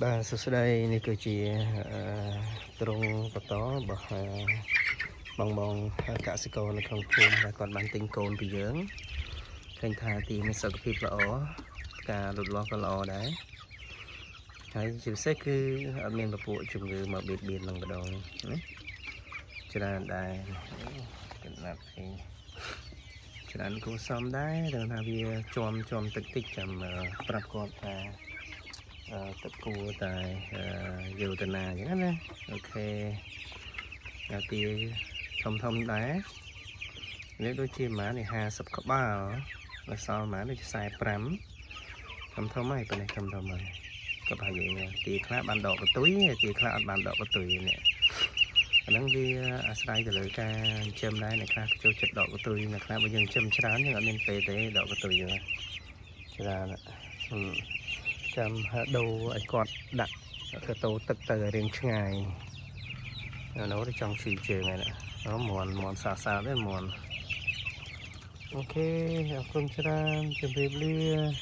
បាទសួស្តីនេះគឺជាអឺទ្រុងបន្តរបស់បងបងកសិករនៅក្នុងភូមិដែលគាត់បានទិញកូនពីយើងឃើញថាទីមានសុខភាពល្អការលូតលាស់ក៏ល្អដែរហើយជាពិសេសគឺអត់មានពពួកជំងឺមកបៀតបៀននឹងម្ដងណាច្រើនដែរកណ្ណាត់អីច្រើនគួរសមដែរដល់ថាវាជាំជាំតិចតិចចាំប្រាប់គាត់ថា ទឹកគួរតែយកទៅណាអញ្ចឹងណាOK អាទាធំធំដែរនេះដូចជាប្រហែលនេះ50ក្បាលដល់សល់ប្រហែលដូចជា45ធំធំហើយប៉ុណ្ណេះធំធំហើយក៏ប្រហែលជាទាខ្លះបានដកកន្ទុយទាខ្លះអត់បានដកកន្ទុយនេះអាហ្នឹងវាអាស្រ័យទៅលើការចិញ្ចឹមដែរអ្នកខ្លះចូលចិត្តដកកន្ទុយអ្នកខ្លះបើយើងចិញ្ចឹមច្រើនយើងអត់មានពេលទេដកកន្ទុយយើងច្រើនហឹម ចាំដូរឲ្យគាត់ដាក់កតោទឹកទៅឲ្យរៀងឆ្ងាយនៅនោះចង់ឈឺជើងហើយណាអូមន់មន់សាសាទេមន់OK អរគុណច្រើនជម្រាបលា។